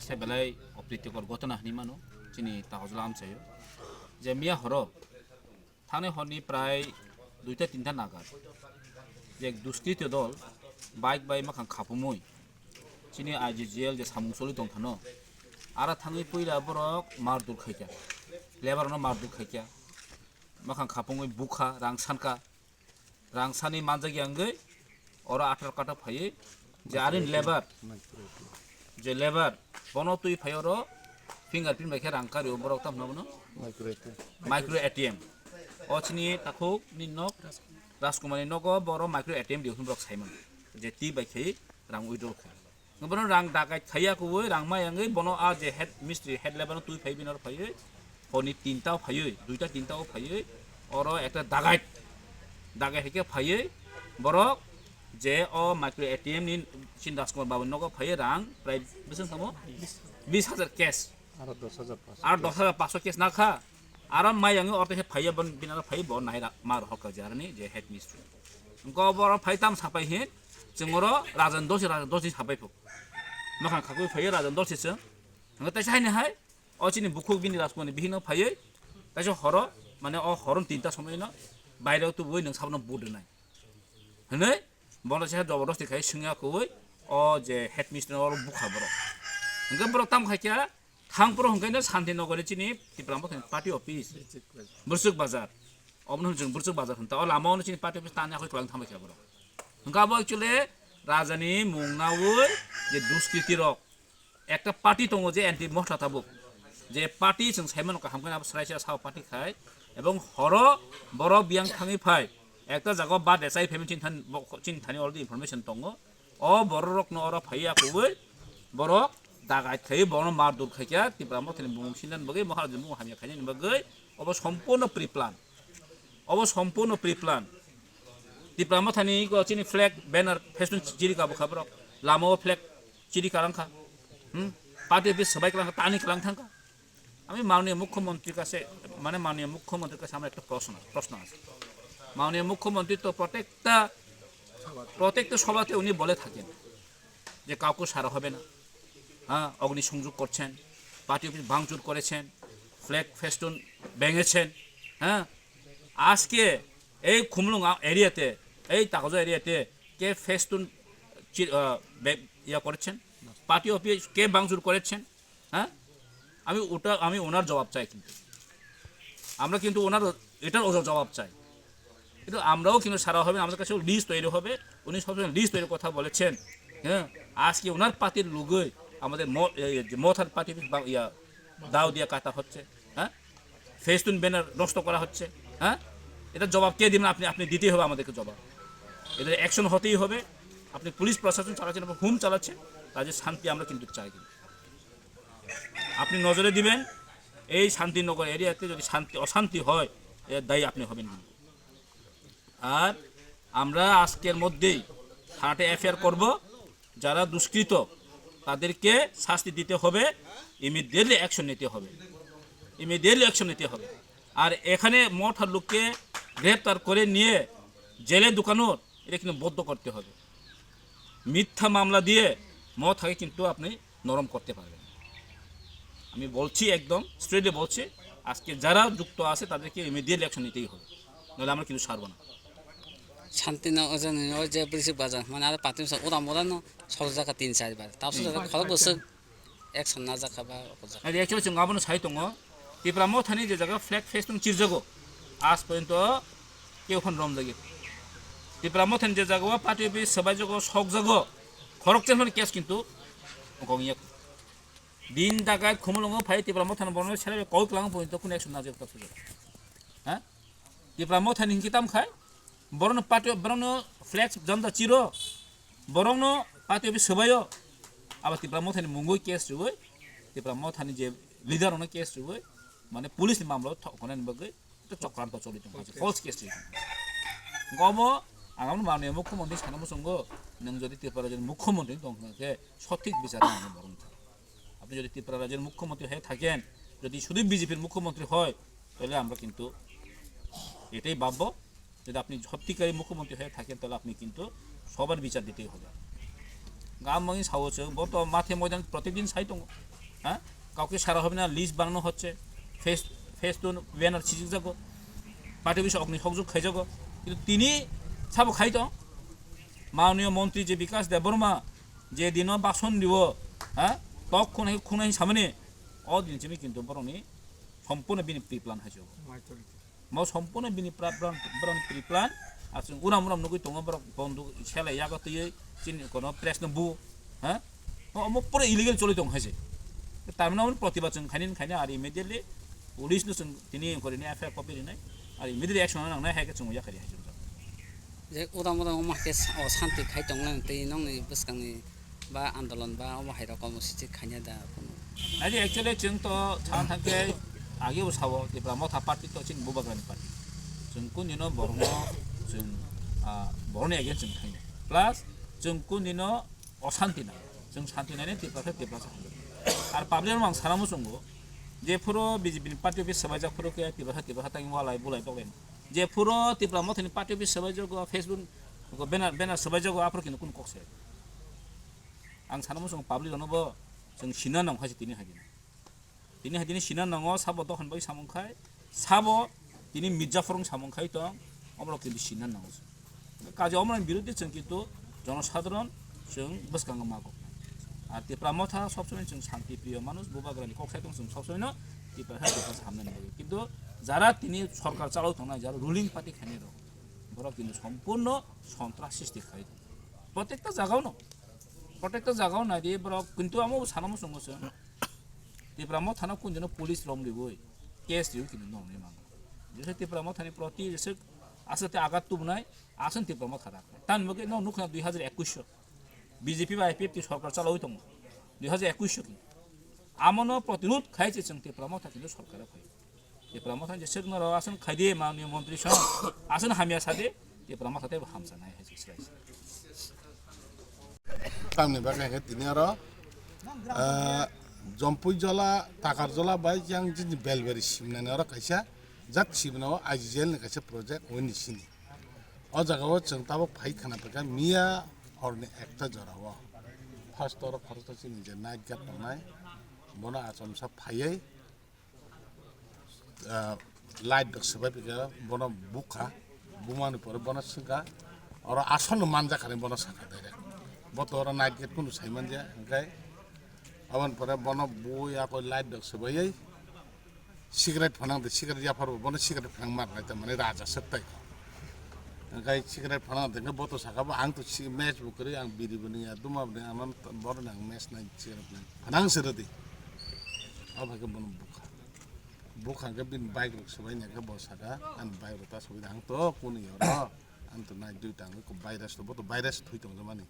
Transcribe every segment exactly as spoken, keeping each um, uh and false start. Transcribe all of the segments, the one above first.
Se belai opritikor gotona hinwi mano chini Tahojla amchaio, je miya horo thani horni prai duita tinta nagar je duskriti dol bike bai makhang khapumui chini I G G L je samung choli tongthano, ara thangwi puila borok mardur khaikha, labour no mardur khaikha, makhang khapungwi bukha, rang sanka, rang sani manjak yangwi oro athar kata phaiwi je arin labour, je labour bono twi phai oro fingerprint bai khe rang kario borok, tamo hwnwi micro A T M. O chini takhuk ni nok Rajkumar ni nogo boro micro A T M di hwnwi borok saimano je twi bai khe rang withdraw khe. Bono rang dagai khaiya kuwi rang ma yangwi bono a je head mistri, head labour no twi phai bini oro phaiwi horni tinta o phaiwi, duita tinta o phaiwi oro ekta dagai, dagai hai khe phaiwi borok je o micro A T M ni chini Rajkumar babu nogo phaiwi rang prai bwswk tamo bis hajar cash. Aro dos hajar paanso. Aro dos hajar paanso cash nakha. Aro mai yangwi orte khe phaiya bon bini oro phaiwi bo nai ra-, ma rohor ka jarani je head mistri. Wngkha obo oro phai tam sapai hin, chwng oro Rajan Dorsi, Rajan Dorsi sapai phu. Makhang khakwi phaiwi Rajan Dorsi chwng. Hwnwi taisa haini hai, o chini bukhuk bini Rajkumar ni bihikno phaiwi, taisa horo, mane o horo tinta somoi no baireo tubui nwng sabono vote rwnai. Hwnwi bono se jobordosti khai swngya kuwi o je head mistri oro bukha borok. Hwnkhe borok tam khai kha, thang phuru hwnkhe no Santinagar ni chini Tipra Motha ni party office, Bwrchuk Bazar. Obono hwn chwng Bwrchuk Bazar hwn ta. O lama o chini party office tani akhoi kwlang thambai kha borok. Hwnkhe abo actually raja ni mung naui je duskriti rok. Ekta party tongo je anti Motha tabuk. Je party chwng saimano kaham khe abo swraisa sao party khai. Ebong horo borok biyang thangwi phai. Ekta jaga ba desai phaimani chini thani, bo-, chini thani already information tongo. O borok rokno oro phaiya kuwi borok dagai khai borokno mardur khaikha Tipra Mothani bumung sinani bagwi, Maharajani bumung hamya khainani bagwi obo sompurno pre-plan. Obo sompurno pre-plan. Tipra Mothani iko chini flag, banner, festoon chiri ka bukha borok. Lama o flag chiri ka langkha. Hmm? Party office swbai ka langkha, tani ka lang thangkha. আমি মাননীয় মুখ্যমন্ত্রীর কাছে, মানে মাননীয় মুখ্যমন্ত্রীর কাছে আমার একটা প্রশ্ন, প্রশ্ন আছে। মাননীয় মুখ্যমন্ত্রী তো প্রত্যেকটা, প্রত্যেকটা সভাতে উনি বলে থাকেন যে কাউকে ছাড়া হবে না, হ্যাঁ, অগ্নিসংযোগ করছেন, পার্টি অফিস ভাঙচুর করেছেন, ফ্ল্যাগ ফেস্টুন ভেঙেছেন, হ্যাঁ। আজকে এই খুমলুং এরিয়াতে, এই তাকজা এরিয়াতে কে ফেস্টুন চি-, আহ, বে-, ইয়া করেছেন, পার্টি অফিস কে ভাঙচুর করেছেন, হ্যাঁ? আমি ওটা, আমি ওনার জবাব চাই কিন্তু। আমরা কিন্তু ওনার, এটার ওজোর জবাব চাই। কিন্তু আমরাও কিন্তু সারা হবে, আমাদের কাছেও লিস্ট তৈরি হবে। উনি সবসময় লিস্ট তৈরি কথা বলেছেন। হ্যাঁ, আজকে ওনার পার্টির লোকই আমাদের ম-, এই যে মথার পার্টি বা ইয়া দাও দিয়ে কাটা হচ্ছে, হ্যাঁ? ফেস্টুন ব্যানার নষ্ট করা হচ্ছে, হ্যাঁ? এটা জবাব কে দিবেন? আপনি, আপনি দিতেই হবে আমাদেরকে জবাব। এদের অ্যাকশন হতেই হবে। আপনি পুলিশ প্রশাসন চালাচ্ছেন, আপনি হুম চালাচ্ছেন, কাজে শান্তি আমরা কিন্তু চাই কিন্তু। আপনি নজরে দিবেন, এই শান্তিনগর এরিয়াতে যদি শান্তি, অশান্তি হয়, এর দায়ী আপনি হবেন কিন্তু। আর আমরা আজকের মধ্যেই থানাতে এফআইআর করব, যারা দুষ্কৃত তাদেরকে শাস্তি দিতে হবে, ইমিডিয়েটলি অ্যাকশন নিতে হবে, ইমিডিয়েটলি অ্যাকশন নিতে হবে। আর এখানে মথার লোককে গ্রেপ্তার করে নিয়ে জেলে ঢুকানোর, এটা কিন্তু বন্ধ করতে হবে। মিথ্যা মামলা দিয়ে মথাকে কিন্তু আপনি নরম করতে পারবেন। আমি বলছি, একদম স্ট্রেটলি বলছি, আজকে যারা যুক্ত আছে তাদেরকে ইমিডিয়েট অ্যাকশন নিতেই হবে, নাহলে আমরা কিন্তু ছাড়বো না। Santinagar o jani o je Bwrchuk Bazar, mane aro party office uram uram no sok jaka tin char bar. Tabuk sok jaka khorok bwswk action na jaka ba o jaka. Actually chwng abono sai tongo, Tipra Mothani je jaga flag festun chirjago, aaj porjonto keu phan romjagwi. Tipra Mothani je jaga o party office swbaijago, sokjago, khoroksa phano case kintu ongkha wngya. Din dagai Khumulwngo phai Tipra Mothani borokno selai koi kwlangma porjonto kunu action na jagwi tabuk sok jaka. Ha? Tipra Mothani hinkhe tam khai, borokno party, borokno flex janda chiro, borokno party office swbaio, abo Tipra Mothani mungwi case rwwi, Tipra Mothani je leader rokno case rwwi, mane police ni mamla o thok gonani bagwi ekta chokranto choli tongkha, false case rwwi tongkha. Gomo ang abo manwi mukhyamantri sana muchungo, nwng jodi Tripura rajyoni mukhyamantri tongkha khe sothik bichar nangni borok wngkha. আপনি যদি ত্রিপুরা রাজ্যের মুখ্যমন্ত্রী হয়ে থাকেন, যদি শুধু বিজেপির মুখ্যমন্ত্রী হয়, তাহলে আমরা কিন্তু এটাই ভাববো। যদি আপনি সত্যিকারী মুখ্যমন্ত্রী হয়ে থাকেন, তাহলে আপনি কিন্তু সবার বিচার দিতেই হবে। Gamani sao se, bo to mathe moidan protekdin sai tongo. হ্যাঁ, কাউকে সারা হবে না, লিস্ট বানানো হচ্ছে, ফেস ফেস তো ব্যানার ছিঁচে যাবো, পার্টি অফিসে অগ্নি সংযোগ খাই যাবো। কিন্তু তিনি সাবো খাই তো মাননীয় মন্ত্রী যে বিকাশ দেববর্মা যে দিনও ভাষণ দিব, হ্যাঁ, তখন খুনাই সামনে অদিন চিনি কিন্তু বরং সম্পূর্ণ বিনি প্রি প্ল্যান হয়েছে। Mo sompurno bini pra-, bran-, bran pre-plan, aswng uram uram nugwi tongo borok bonduk selai yago twiwi chini kono press no bu, ha? O, omo pura illegal choli tong hai se. Tamni omo protibad chwng khaini khaini ar immediately police no chwng tini korini F I R copy rinai, ar immediately action nangnai hai khe chwng yakari hai chwng. Je uram uram omo hai khe sa-, o santi khai tong lai twi nongni bwskangni ba andolon ba omo hai rok omo sijik khaina da kunu. Nai di actually chwng to sana thangkhe agi bo sao Tipra Motha party to chini Bubagrani party. Chwng kundino borokno chwng, ah, borokni against chwng khaina. Plus chwng kundino osanti na. Chwng santi nani Tipra khe Tipra sa hamjak. Ar public no ang sana muchungo je phuru B J P ni party office swbaijak phuru khe Tipra khe Tipra khe tang walai bulai toklen. Je phuru Tipra Mothani party office swbaijago, Facebook banner, banner swbaijago, aphuru kino kunu kok se. Ang sana muchung public rokno bo chwng sina nang hai se tini hai dini. Tini hai dini sina nango sabo dohon bai samung khai, sabo tini Mirzaphorong samung khai tong, omorok kintu sina nango. Kaje omorok biruddhe chwng kintu jonosadharon chwng bwskango mago. Ar Tipra Motha sob somoi chwng shanti priyo manush, Bubagrani kok sai tong chwng sob somoi no Tipra hai Tipra samnani bagwi. Kintu jara tini sorkar chalok tongnai, jara ruling party khainai rok, borok kintu sompurno sontras sristi khai tong. Protekta jagao no. Protekta jagao nai di borok, kintu amo sana muchungo se. Tipra Mothano kunjino police rom riwi, case riwi kintu nongni mango. Jese Tipra Mothani proti jese asate agat tubunai, asen Tipra Motha rak. Tan moge no nukha dui hajar ekwis so. B J P ba I P F T sorkar chalawi tongo. Dui hajar ekwis so kintu. Amono protirod khai se chwng Tipra Motha kintu sorkar phai. Tipra Motha je swkno rw aswk khai di, manwi montri song aswk hamya sa di, Tipra Motha tei hamsa nai hai se swrai se. Tamni bagwi khe tini oro, ah, Jompui Jola, Takar Jola bai yang jini Belbari simnani oro kaisa jat simna o I G G L ni kaisa project wngwi sini. O jaga o chwng tabuk phai khna phaikha miya horni ekta jora o. First oro khoroksa chini je night guard tongnai, bono achomsa phaiwi ah, light rok swbai phaikha, bono bukha, bumani pore bono swngkha, oro aswkno manjak hinwi bono sakha direct. Bo to oro night gate kunu sai manja, hwnkhe aboni pore bono bui ako light rok swbaiwi cigarette phanang de, cigarette yaphar bo bono cigarette phanang mar nai ta mane raja sek tai. Hwnkhe cigarette phanang de hwnkhe bo to sakha bo ang to si-, match bo kwrwi, ang biri bo nangya, duma bo nangya, ang bono nang match nai cigarette nang phanang se rwdi. Abo hai khe bono bukha. Bukha hwnkhe bini bike rok swbaini hwnkhe bo saka, "Ani bike rok ta swbaidi ang to kunu ya oro, ang to nai dui tang ko virus to, bo to virus thui tong jamani,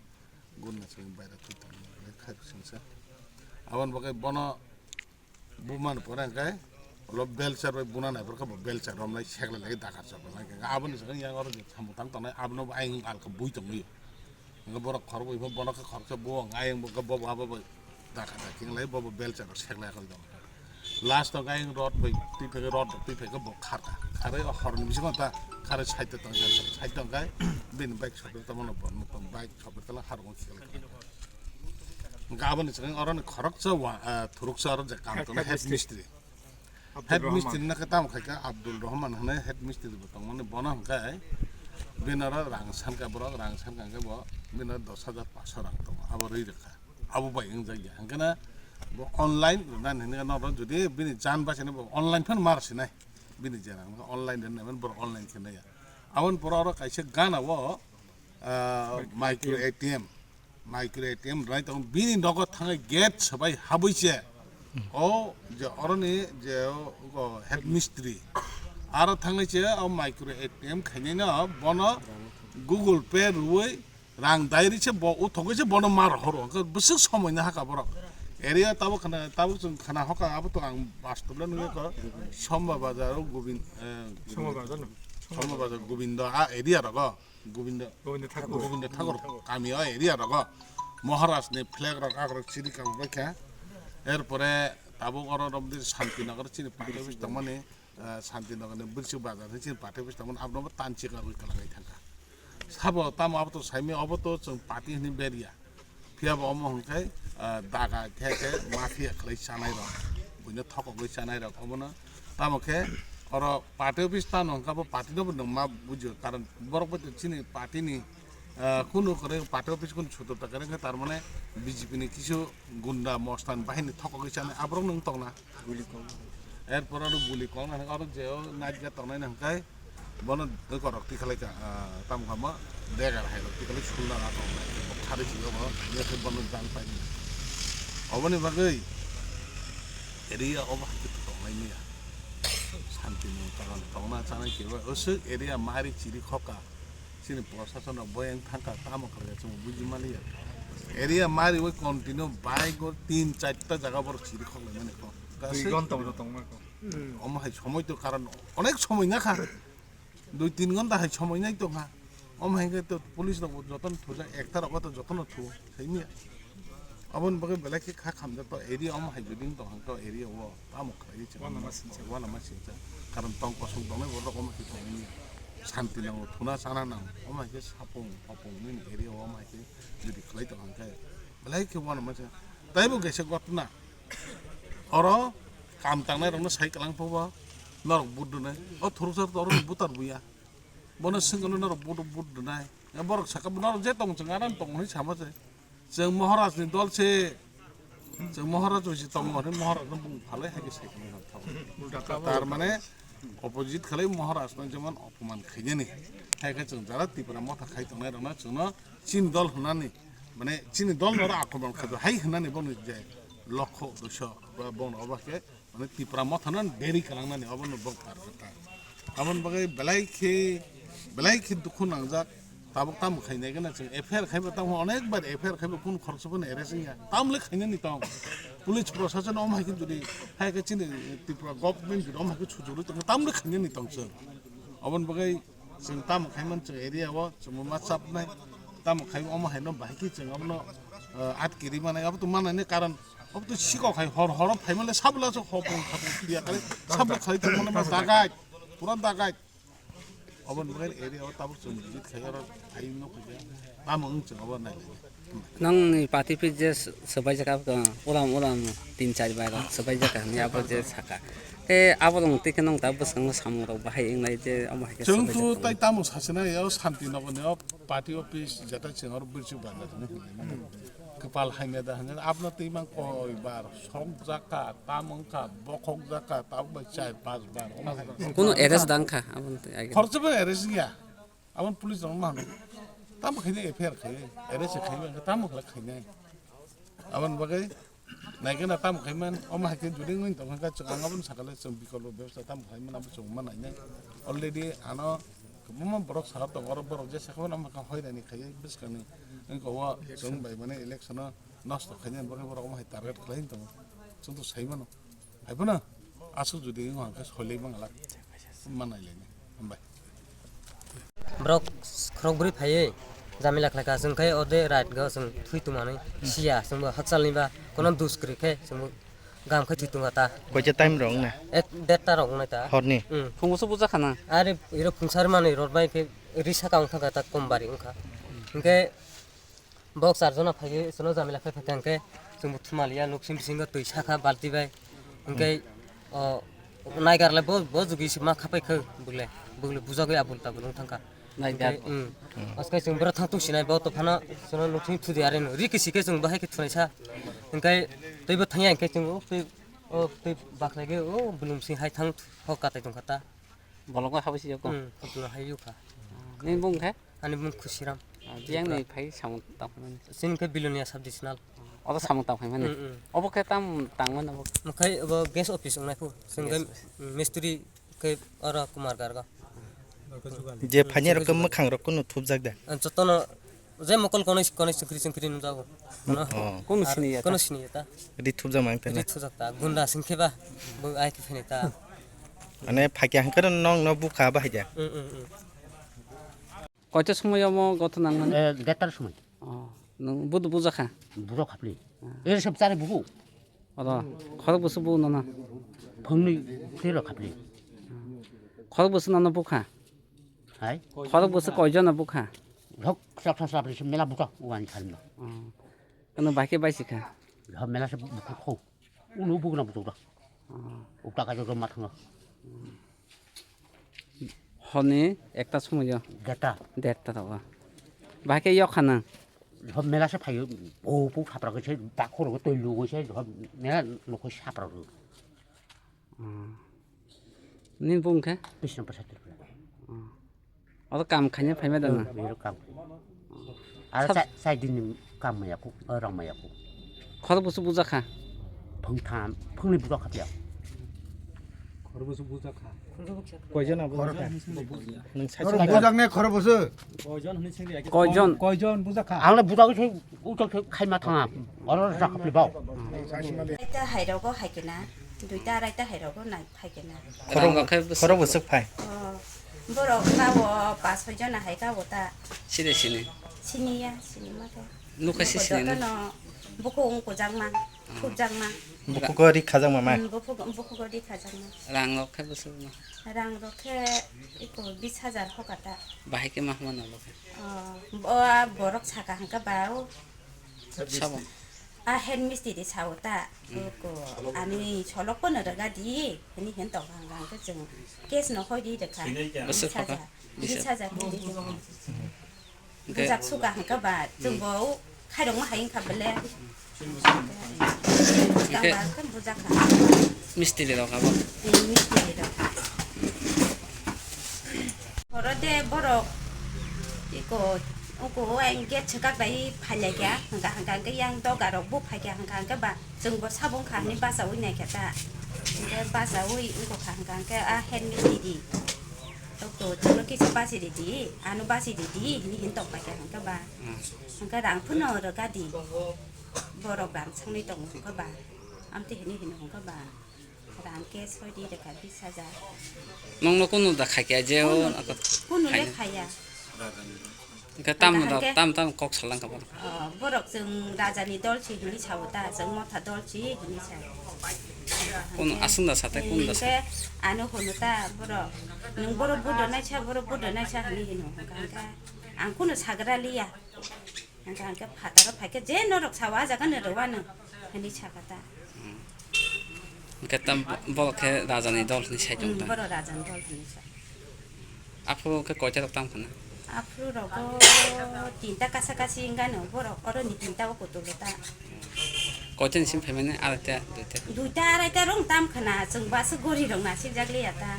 gunna swbaini virus thui tong," khai singsa. Aboni bagwi bono bumani pore hwnkhe ulo belchar bai buna nai borok bo belchar romlai seklai lai dakar chok lai hwnkhe aboni swkang yang oro samung tang tongnai abono bo ayang alka bui tongwi. Hwnkhe borok khorokbo hwnba bono khe khoroksa bo hwnka ayang bo hwnka bobo abo bo dakha dakha hinglai bobo belcha rok seklai khoi tong. Last o ayang rod bai twi phai rod rok twi phai khe bo kharkha. Kharwi o horni bisingo ta kharwi side o tong side o hwnkhe bini bike sopre tamo no bo bike sopre tala harung o khiklai kha. Hwnkhe aboni swkang oroni khoroksa wa, ah, thuruksa oro je kam tongna head mistri. Head mistri na khe tamo khai kha Abdul Rahman hwnwi head mistri bo tongmani bono hwnkhe bini oro rang sankha borok rang sankha hwnkhe bo bini oro dos hajar paanso rang tongo abo rwi rwkha abo bai wngjak ya hwnkhe na bo online rwnani hwnkhe norok jodi bini jan bachaina bo online phano mar sinai bini je rang online rwnai mani borok online khe naiya aboni pore oro kaisa gana o ah, micro A T M. Micro A T M rai tong bini nogo thangwi gate swbai habwi se. O je oroni je o, o head mistri. Aro thangwi se o micro A T M khainai no bono Google Pay rwwi rang dairi se bo uthogwi se bono mar horo. Hwnkhe bwswk somoi no haka borok. Area tabuk khana tabuk chwng khana hoka abo to ang bastob le nugwi kha Somba Bazar o Gobin-, eh, Somba Bazar no. Somba Bazar Gobindo a area rogo. Gobindo Gobindo Thakur. Gobindo Thakur kami o area rogo Maharaj ni flag rok akrok chiri kabo bai kha. Er pore tabuk oro romdi Santinagar chini party office tongmani, ah, Santinagar ni Birsik Bazar ni chini party office tongmani abono bo tanchi karwi kwlangwi thangkha. Sabo tamo abo to saimi obo to chwng party hwnwi berya. Phiya bo omo hwnkhai ah, daga khe khe mafia khlai chanai rok, buino thokogwi chanai rok obono. Tamo khe oro party office tano hwnkha bo party no bo nwng ma bujio, karon borok bai chini party ni, ah, kunu kwrwi party office kunu sutur ta kwrwi khe tar mane B J P ni kisu gunda mostan bahini thokogwi chanai aborok nwng tongna. Guli kong. Erpor aro guli kong na aro je o naitya tongnai na hwnkhe bono dokorok tikhalai ka, ah, tamo kha ma begar hai rok tikhalai sulna na tong nai bo khari si obo ye khe bono jang pai ni. Oboni bagwi area obo hai khe tongnai maya. Santi ni karon tongna chanai kebo oswk area mari chiri khoka. Chini prosason rok boyang thangkha, tamo khlai chwng buji maliya. Area mari oi continue bike o tin charta jaga borok chiri khok lai mani kho. Dui ghonta bo tongma kho. Omo hai somoi to karon onek somoi na kha. Dui tin ghonta hai somoi nai tong kha. Omo hai khe to police rok bo jotono thujak, ekta rok to jotono thu, thai miya. Aboni bagwi belai khe kha khamjak to area omo hai jodi wng tong kha to area o tamo khlai chwng. Wana ma singcha. Wana ma singcha. Karon tong kosong tongnai borok omo hai tongmani. Santi nango, thuna chana nango. Omo hai khe sapung, hopung nini area o omo hai khe jodi khlai tong kha khe belai khe wana ma singcha. Taibo kaisa gotna. Oro kam tangnai rokno sai kwlang phobo norok vote rwnai. O thuruksa to oro voter buya. Bono swngno norok vote, vote rwnai. Borok saka norok je tong chwng aram tong hwnwi sama se. Chwng Maharaj ni dol se, chwng Maharaj bai se tongo hwnwi Maharaj no bung phalai hai khe sai khwlai thang thang. Tar mane opposite khlai Maharaj no jemon opoman khainani. Hai khe chwng jara Tipra motha khai tongnai rok no chwng no chini dol hwnani, mane chini dol no akromon khajo hai hwnani bono je lokho uddesho ba bono obo khe Mane Tipra mothano deri kalangnani obono bok tar kha ta. Aboni bagwi belai khe, belai khe dukhu nangjak. Tabuk tamo khainai gana chwng F I R khaiba tamo onek bar F I R khaiba kunu khoroksa phano arrest wngya. Tamle khainani tong. Police prosason om hai khe jodi hai khe chini Tripura government jodi om hai khe sujurwi tongkha tamle khainani tong chwng. Aboni bagwi Chwng tamo khaimani chwng area o chwngbo ma chapnai. Tamo khai omo haino bahai khe chwng abono, eh, atkiri manai. Abo to manani karon abo to sikok hai hor horo phaimale sabla so hopung hopung piya kare sabla khai tongmani ma dagai pura dagai. Oboni bagwi area o tabuk chwng visit khai oro hai no khai tamo wng chwng abo nai. Nongni party office je s-, swbaijak, ah, ulam ulam tin char bar swbaijak hinwi abo je saka. Tei abo rong twi khe nong ta bwskango samung rok bahai wngnai je omo hai khe Chwng swbaijak tu tongmani. Tai tamo sasina ya santi nogo ni o party office jeta chwng oro bwrwi chuk banda hinwi hinwi mano. Kwpal haina da hinwi abno twi mang koi bar sok jaka, tam wngkha, bokhok jaka, tabuk bai char pas bar. Omo hai. Kuno arrest dang kha aboni twi age. Khoroksa bai arrest ya. Aboni police rok ma hano. Tamo khainai F I R khai, arrest khai, tamo khlai khainai. Aboni bagwi naikhe na tamo khaiman, omo hai khe jodi wngwi tongkha khe chwng ang aboni sakale chwng bikolpo bebosta tamo khaiman abo chwng ma nainai. Already ano kwbangma borok saka tongo, oro borok je sakha mano omo khe hoirani khaiwi bwskangni wngkha o chwng bai mane election o nosto khainani bagwi borok omo hai target khlai tongo. Chwng to sai mano. Hai phano aswk jodi wngkha khe solai mangala ma nailainai. Hambai. Borok khorokbrwi phaiwi jamila khlaikha, chwng khe ode right go chwng thwi tongmani siya, chwngbo hakchalni ba kono dus kwrwi khe chwngbo gam khe thwi tongkha ta. Koita time rok wngna? Ek derta rok wngnai ta. Horni? Hmm. Phungo se buja khana? Are iro phungsar mani rot bai khe ri saka wngkha ta kom bari wngkha. Hinkhe Bok char jona phaiwi chwngno jamila khai phaikha hinkhe chwngbo thumaliya, nuksing bisingo twi sakha balti bai. Hinkhe o naigar le bo, bo jugi se ma khapai kha bwle, bwle bujagwi abul tabul wng thangkha. Naigar. Hinkhe, um, askhe chwng bwrwi thang tung sinai bo to phano chwngno nuksing thudi are no ri kisi khe chwng bahai khe thunaisa. Hinkhe twibo thangya hinkhe chwng o twi, o twi bakhlaigwi o bwlwm sing hai thang hok katai tongkha ta. Bolongno habwi siyokgo? Hmm, khutno hayukha. Nini bung khe? Ani bung Khusiram. Ah, biyangni phai samung tangmani. Chini khe Bilonia sub divisional. Obo samung tangmani. Hmm, hmm. Obo khe tam tangmani obo? Omo khe obo gas office wngnai kho. Chwng khe, hmm, mistri khe oro Kumar Garga. Je phainai rok khe mwkhang rok kunu thupjak da? Ah, jotono Je mokol konoi, konoi chwngkri chwngkri nungjago. Oh. Kono sini ya ta? Ri thupjak mang tene. Ri thupjak ta. Gunda singkhe ba. Bo ai khe phene ta. Mane phakya hangkhe nong no bukha ba haja. Mm, mm, mm. Koita somoi omo gothon nang mane? Eh, detar somoi. Oh. Nung budu bujakha? Bujak khapli. Ah. Eh, sob chare buku. Oro khorok bwswk bu nono? Phungni twi rok khapli. Khorok bwswk nono bukha? Hai? Khorok bwswk koijono bukha? Rok chaksa chapli se mela bukha uani kharno. Oh. Ano bai khe bai sikha? Ho mela se buku kho. Unu buku na buku da. Ukta ka jodo mathanga. Honi ekta somoyo. Geta. Derta togo. Bahai khe yok khana. Ho mela se phayo. O pu sapra ko se bakho ro toi lu ko se ho mela lo ko sapra ro. Ni bung khe? Bisno pasat. Oro kam khaina phaima da na? Biro kam. Ar Sab- sa-, sai din kam maya ko, rang maya ko. Khoro busu buja kha. Phung tham, phung ni buja kha pia. Khoro busu buja kha. Koijon abo buja kha? Nung sai Khoro sung buja ne khoro busu. Koijon hwnwi sing di, koijon? Koijon buja kha? Ang le buja ko se, utok se khai ma thanga. Oro ja kha pli bao. Ita hai rogo hai kena. Duita araita hai rogo nai phai kena. Khorok Rang bo-, rok khai bwswk khorok bwswk phai. Oh, borok ka o pas soi jona hai ka o ta. Sini, sini. Sini ya, sini ma khe. Nukha si sini. Jotono buku ungkujak ma, khubjak ma. Buku go ri khajak ma ma. Hmm, buku, buku go ri khajak ma. Rang rok khai bwswk ma. Rang rok khe iko bis hajar hoka ta. Bahai khe ma hama na bo khe. Oh, bo, borok saka hangka ba o. Sabo. A head mistri de sao ta. Ko ani solok pono daga di. Ani hen to gang gang ke jeng. Case no hoi di de kha. Bwswk Bis hajar. Bis hajar. Bis hajar hoi di de kha. Bujak suka hangka ba. Jeng bo khairok ma haing kha bele. Bujak Oke. Ba kan bujak kha. Mistri rok abo. Ini mistri rok. Horo de borok iko uko ang gate swkak bai phailaikya hwnkha hwnkha hwnkhe yang doga rok bo phaikya hwnkha hwnkhe ba chwng bo sabong kha hwnwi bachaui naikha ta hwnkhe bachaui wngkha hwnkha hwnkhe a head mistri di tokto chwngno kisa basi ridi ano basi ridi hwnwi hin tong paikha hwnkhe ba hwnkhe rang phano rwkadi borok rang songni tongo hwnkhe ba amtwi hwnwi hino hwnkhe ba. Rang ke soi di reka bis hajar. Nongno kunu da khaikya je o Kunu, ako kunu le khaina. Khaya. Hingke tam Hingke da, hingke tam tam kok salang ka borok. Oh, borok chwng raja ni dol si hini sao ta, chwng motha dol si hini sao. Kunu aswng da sate kunu da sa. Hingke ano hunu ta borok. Nwng borok budo naisa, borok budo naisa hini hino. Hingke ang kunu sagra liya. Hingke hingke phataro phaikhe je norok sao a jaga ni rwano hini sakha ta. Hingke tam borok khe raja ni dol hini sai tong Hmm, ta. Borok raja ni dol hini sa. Aphuru khe koita rok tam khana? Aphuru rogo tinta kasa kasi wngano borok oro ni tinta o kotolo ta. Koita ni sim phaimani araita duita. Duita araita rong tam khana chwng basu gori rok nasik jak liya ta.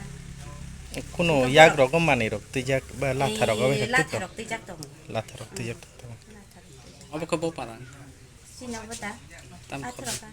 Kuno yak rogo manwi rok twijak ba latha rogo Ei, bai latha tuk rok twijak tongo. Latha rok twijak tongo. Latha rok twijak. Obo khe bo para. Sino bo ta? Tam Athro ka.